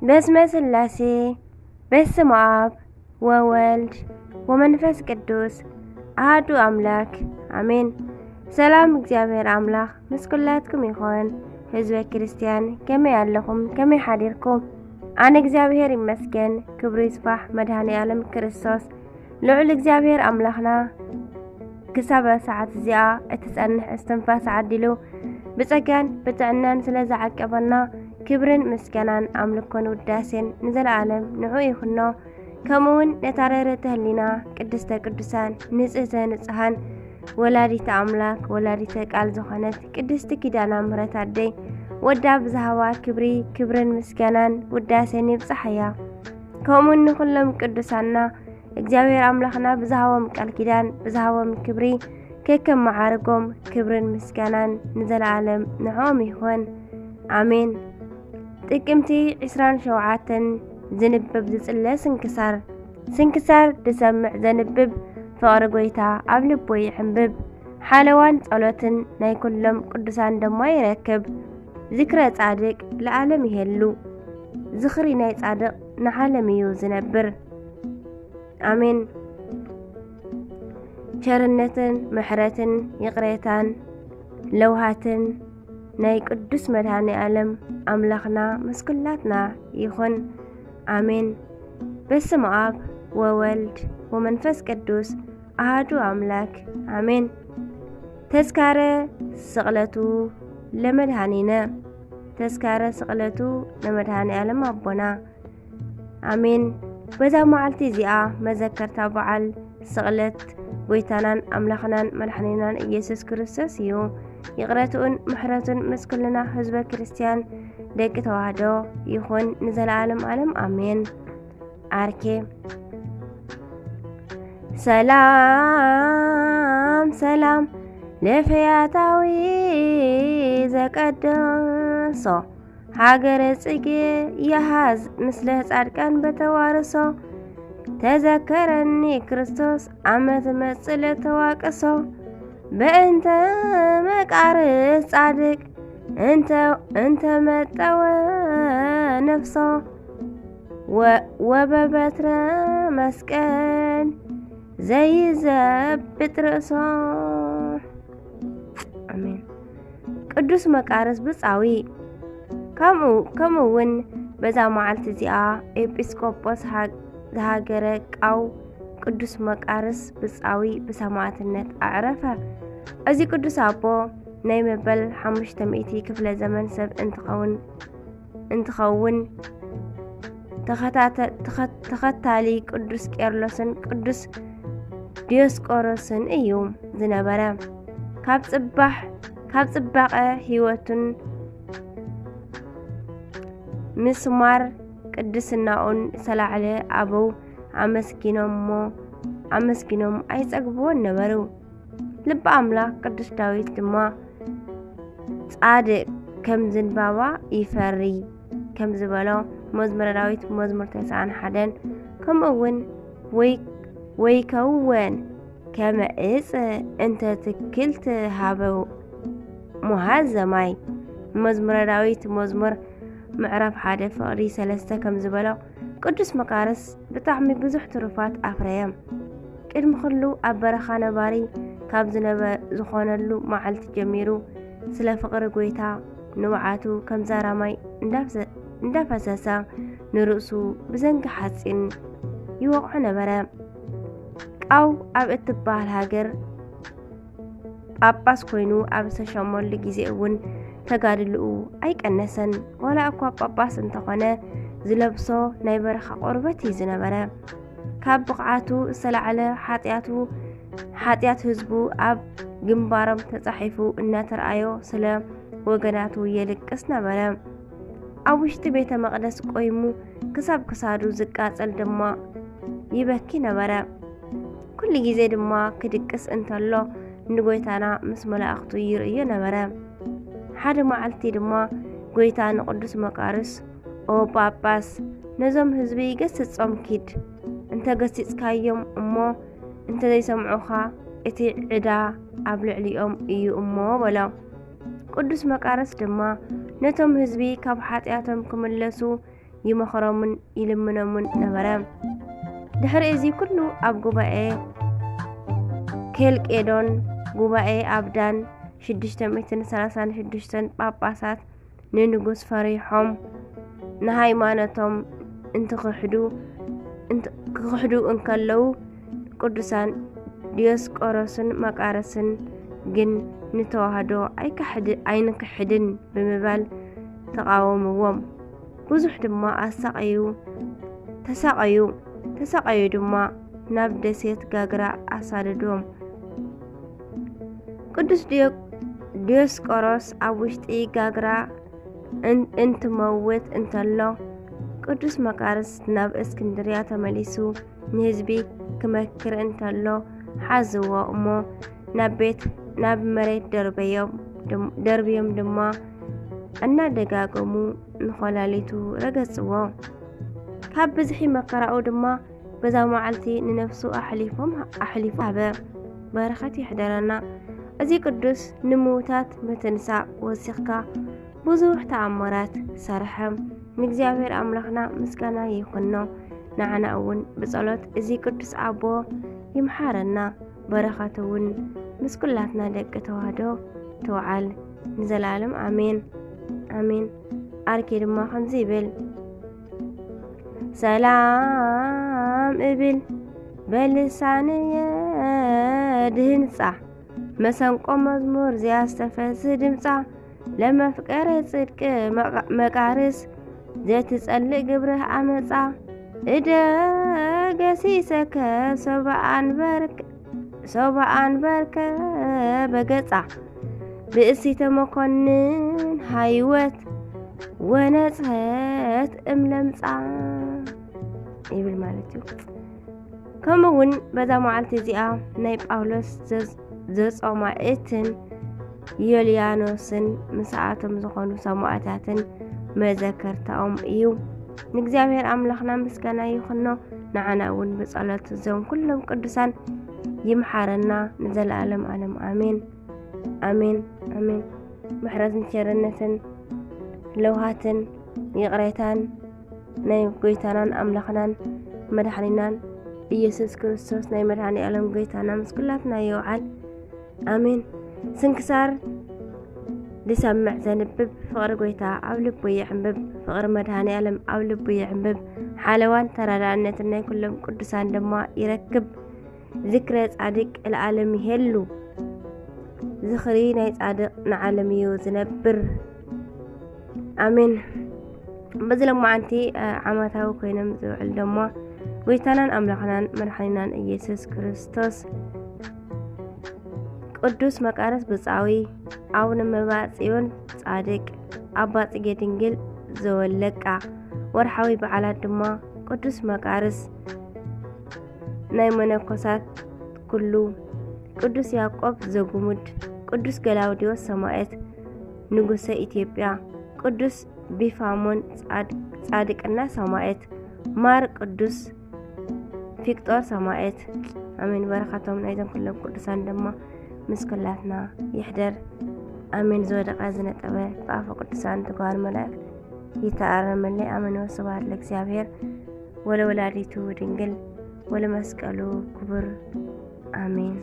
በስመ ስላሴ በስመ አብ ወወልድ ወመንፈስ ቅዱስ አሐዱ አምላክ አሜን። ሰላም እግዚኣብሔር አምላክ ምስ ኩላትኩም ይኹን። ህዝበ ክርስቲያን ከመይ ኣለኹም? ከመይ ሓዲርኩም? ኣነ እግዚኣብሔር ይመስገን፣ ክብሩ ይስፋሕ መድኃኔ ዓለም ክርስቶስ። ልዑል እግዚኣብሔር ኣምላኽና ክሳብ ሰዓት እዚኣ እትጸንሕ እስትንፋስ ዓዲሉ ብጸጋን ብጥዕናን ስለ ዝዓቀበና ክብርን ምስጋናን ኣምልኮን ውዳሴን ንዘለኣለም ንዑ ይኹኖ። ከምኡውን ነታ ርህርህቲ ህሊና ቅድስተ ቅዱሳን ንጽህተ ንጽሃን ወላዲተ ኣምላክ ወላዲተ ቃል ዝኾነት ቅድስቲ ኪዳና ምሕረት ኣደይ ወዳ ብዝሃባ ክብሪ ክብርን ምስጋናን ውዳሴን ይብጻሓያ። ከምኡውን ንኹሎም ቅዱሳና እግዚኣብሔር ኣምላኽና ብዝሃቦም ቃል ኪዳን ብዝሃቦም ክብሪ ከከም መዓርጎም ክብርን ምስጋናን ንዘለኣለም ንዕኦም ይኹን። ኣሜን። ጥቅምቲ ዕስራን ሸውዓተን ዝንበብ ዝጽለ ስንክሳር። ስንክሳር ዝሰምዕ ዘንብብ ፍቕሪ ጐይታ ኣብ ልቡ ይሕንብብ። ሓለዋን ጸሎትን ናይ ኩሎም ቅዱሳን ድማ ይረክብ። ዝክረ ጻድቅ ለዓለም ይሄሉ። ዝኽሪ ናይ ጻድቕ ንዓለም እዩ ዝነብር። ኣሜን። ቸርነትን ምሕረትን ይቕሬታን ለውሃትን ናይ ቅዱስ መድኃኔ ዓለም ኣምላኽና ምስ ኩላትና ይኹን። ኣሜን። በስመ አብ ወወልድ ወመንፈስ ቅዱስ አሐዱ አምላክ አሜን። ተስካረ ስቕለቱ ለመድኃኒነ፣ ተስካረ ስቕለቱ ለመድኃኔ ዓለም ኣቦና። ኣሜን። በዛ መዓልቲ እዚኣ መዘከርታ በዓል ስቕለት ጐይታናን ኣምላኽናን መድኃኒናን ኢየሱስ ክርስቶስ እዩ። ይቕረትኡን ምሕረቱን ምስ ኩልና ህዝበ ክርስቲያን ደቂ ተዋህዶ ይኹን ንዘለዓለም ዓለም ኣሜን። ዓርኬ ሰላም ሰላም ለፈያታዊ ዘቀደሶ ሃገረ ጽጌ የሃዝ ምስለ ጻድቃን በተዋርሶ ተዘከረኒ ክርስቶስ ዓመት መጽእ ለተዋቀሶ በእንተ መቃርስ ጻድቅ እንተ እንተ መጠወ ነፍሶ ወ- ወበበትረ መስቀል ዘይዘብጥ ርእሶ። ኣሜን። ቅዱስ መቃርስ ብጻዊ። ከምኡ ከምኡ እውን በዛ መዓልቲ እዚኣ ኤጲስቆጶስ ሃ- ዝሃገረ ቃው ቅዱስ መቃርስ ብጻዊ ብሰማዕትነት ኣዕረፈ። እዚ ቅዱስ ኣቦ ናይ መበል ሓሙሽተ ሚእቲ ክፍለ ዘመን ሰብ እንትኸውን እንትኸውን ተኸታተ- ተኸ- ተኸታሊ ቅዱስ ቄርሎስን ቅዱስ ዲዮስቆሮስን እዩ ዝነበረ። ካብ ጽባሕ ካብ ጽባቐ ህይወቱን ምስማር ቅድስናኡን ዝተላዕለ ኣበው ኣመስጊኖሞ ኣመስጊኖም ኣይጸግብዎን ነበሩ። ልበ ኣምላኽ ቅዱስ ዳዊት ድማ ጻድቅ ከም ዝንባባ ይፈሪ ከም ዝበሎ መዝሙረ ዳዊት መዝሙር ተስዓን ሓደን ከምኡ እውን ወይ ወይከውን ከመ እፅ እንተ ትክልት ሃበው ሙሃዘ ማይ። መዝሙረ ዳዊት መዝሙር ምዕራፍ ሓደ ፍቕዲ ሰለስተ ከም ዝበሎ ቅዱስ መቃርስ ብጣዕሚ ብዙሕ ትሩፋት ኣፍረየ። ቅድሚ ኩሉ ኣብ በረኻ ነባሪ ካብ ዝነበ ዝኾነሉ መዓልቲ ጀሚሩ ስለ ፍቕሪ ጐይታ ንብዓቱ ከም ዛራ ማይ እንዳፈሰ ንርእሱ ብዘንጊ ሓጺን ይወቕዖ ነበረ። ቃው ኣብ እትበሃል ሃገር ጳጳስ ኮይኑ ኣብ ዝተሸመሉ ግዜ እውን ተጋድልኡ ኣይቀነሰን። ዋላ እኳ ጳጳስ እንተኾነ ዝለብሶ ናይ በረኻ ቆርበት እዩ ዝነበረ። ካብ ብቕዓቱ ዝተላዕለ ሓጢኣቱ ሓጢኣት ህዝቡ ኣብ ግንባሮም ተጻሒፉ እናተረኣዮ ስለ ወገናቱ የልቅስ ነበረ። ኣብ ውሽጢ ቤተ መቕደስ ቆይሙ ክሳብ ክሳዱ ዝቃጸል ድማ ይበኪ ነበረ። ኩሉ ግዜ ድማ ክድቅስ እንተሎ ንጎይታና ምስ መላእኽቱ ይርእዮ ነበረ። ሓደ መዓልቲ ድማ ጎይታ ንቅዱስ መቃርስ ኦ ጳጳስ ነዞም ህዝቢ ገስጾም ኪድ፣ እንተ ገሲጽካዮም እሞ እንተ ዘይሰምዑኻ እቲ ዕዳ ኣብ ልዕሊኦም እዩ እሞ በሎ። ቅዱስ መቃርስ ድማ ነቶም ህዝቢ ካብ ሓጢኣቶም ክምለሱ ይመኽሮምን ይልምኖምን ነበረ። ድሕሪ እዚ ኩሉ ኣብ ጉባኤ ኬልቄዶን፣ ጉባኤ ኣብዳን፣ ሽዱሽተ ሚእትን ሰላሳን ሽዱሽተን ጳጳሳት ንንጉስ ፈሪሖም ንሃይማኖቶም እንትኽሕዱ፣ እንት-፣ ክኽሕዱ እንከለዉ፣ ቅዱሳን ዲዮስቆሮስን መቃርስን ግን ንተዋህዶ ኣይካሕድ-፣ ኣይንክሕድን ብምባል ተቓወምዎም። ብዙሕ ድማ ኣሳቐዩ፣ ተሳቐዩ፣ ተሳቐዩ ድማ ናብ ደሴት ጋግራ ኣሳደዶም። ቅዱስ ዲዮ-፣ ዲዮስቆሮስ ኣብ ውሽጢ ጋግራ እን-፣ እንትመውት እንተሎ፣ ቅዱስ መቃርስ ናብ እስክንድርያ ተመሊሱ ንህዝቢ ክመክር እንተሎ ሓዝዎ እሞ፣ ናብ ቤት፣ ናብ መሬት ደርበዮም ድም-፣ ደርብዮም ድማ እናደጋገሙ ንኾላሊቱ ረገጽዎ። ካብ ብዝሒ መከራኡ ድማ በዛ መዓልቲ ንነፍሱ ኣሕሊፎም፣ ኣሕሊፉ ሃበ። በረኸት ይሕደረና። እዚ ቅዱስ ንምውታት ምትንሳእ ወሲኽካ ብዙሕ ተኣምራት ሰርሐ። ንእግዚኣብሔር ኣምላኽና ምስጋና ይኹኖ። ንዓና እውን ብጸሎት እዚ ቅዱስ ኣቦ ይምሓረና። በረኸቱ እውን ምስ ኩላትና ደቂ ተዋህዶ ትውዓል ንዘለኣለም። ኣሜን፣ ኣሜን። ኣርኬ ድማ ከምዚ ይብል፣ ሰላም እብል በልሳንየ ድህንጻ፣ መሰንቆ መዝሙር ዚያስተፈስህ ድምጻ፣ ለመፍቀረ ጽድቅ መቃ-፣ መቃርስ፣ ዘትጸልእ ግብርህ ኣመጻ፣ እደ ገሲሰከ ሶበ ኣንበርክ-፣ ሶበ ኣንበርከ በገጻ፣ ብእሲተ መኮንን ሃይወት ወነጽሐት እምለምጻ ይብል ማለት እዩ። ከምኡ እውን በዛ መዓልቲ እዚኣ ናይ ጳውሎስ ዘዝ-፣ ዘጾማእትን ዮልያኖስን ምስኣቶም ዝኾኑ ሰማእታትን መዘከርታኦም እዩ። ንእግዚኣብሔር ኣምላኽና ምስጋና ይኹኖ። ንዓና እውን ብጸሎት እዞም ኩሎም ቅዱሳን ይምሓረና ንዘለኣለም ዓለም። ኣሜን፣ ኣሜን፣ ኣሜን። ምሕረትን ቸርነትን ለውሃትን ይቕሬታን ናይ ጎይታናን ኣምላኽናን መድሓኒናን ኢየሱስ ክርስቶስ ናይ መድሓኒ ዓለም ጎይታና ምስ ኩላትና ይውዓል። ኣሜን። ስንክሳር ዝሰምዕ ዘንብብ ፍቕሪ ጎይታ ኣብ ልቡ ይዕንብብ፣ ፍቕሪ መድሃኔ ዓለም ኣብ ልቡ ይዕንብብ፣ ሓለዋን ተራዳእነትን ናይ ኩሎም ቅዱሳን ድማ ይረክብ። ዝክረ ጻድቅ ለዓለም ይሄሉ፣ ዝኽሪ ናይ ጻድቅ ንዓለም እዩ ዝነብር። ኣሜን። በዚ ሎማዓንቲ፣ እ፣ ዓመታዊ ኮይኖም ዝውዕል ደሞ ጎይታናን ኣምላኽናን መድሓኒናን ኢየሱስ ክርስቶስ ቅዱስ መቃርስ ብጻዊ፣ ኣቡነ መብዓ ጽዮን ጻድቅ፣ ኣባ ጽጌ ድንግል ዘወለቃ። ወርሓዊ በዓላት ድማ ቅዱስ መቃርስ ናይ መነኮሳት ኩሉ፣ ቅዱስ ያዕቆብ ዘጉሙድ፣ ቅዱስ ገላውዲዮስ ሰማዕት ንጉሰ ኢትዮጵያ፣ ቅዱስ ቢፋሞን ጻድ-፣ ጻድቅና ሰማዕት፣ ማር ቅዱስ ፊቅጦር ሰማዕት። ኣሜን። በረኸቶም ናይዞም ኩሎም ቅዱሳን ድማ ምስ ኩላትና ይሕደር። ኣሜን። ዝወደቐ ዝነጠበ ብኣፈ ቅዱሳን ትጓሃር መላእክት ይተኣረመለይ። ኣሜን። ወስብሐት ለእግዚኣብሔር ወለወላዲቱ ድንግል ወለመስቀሉ ክቡር። ኣሜን።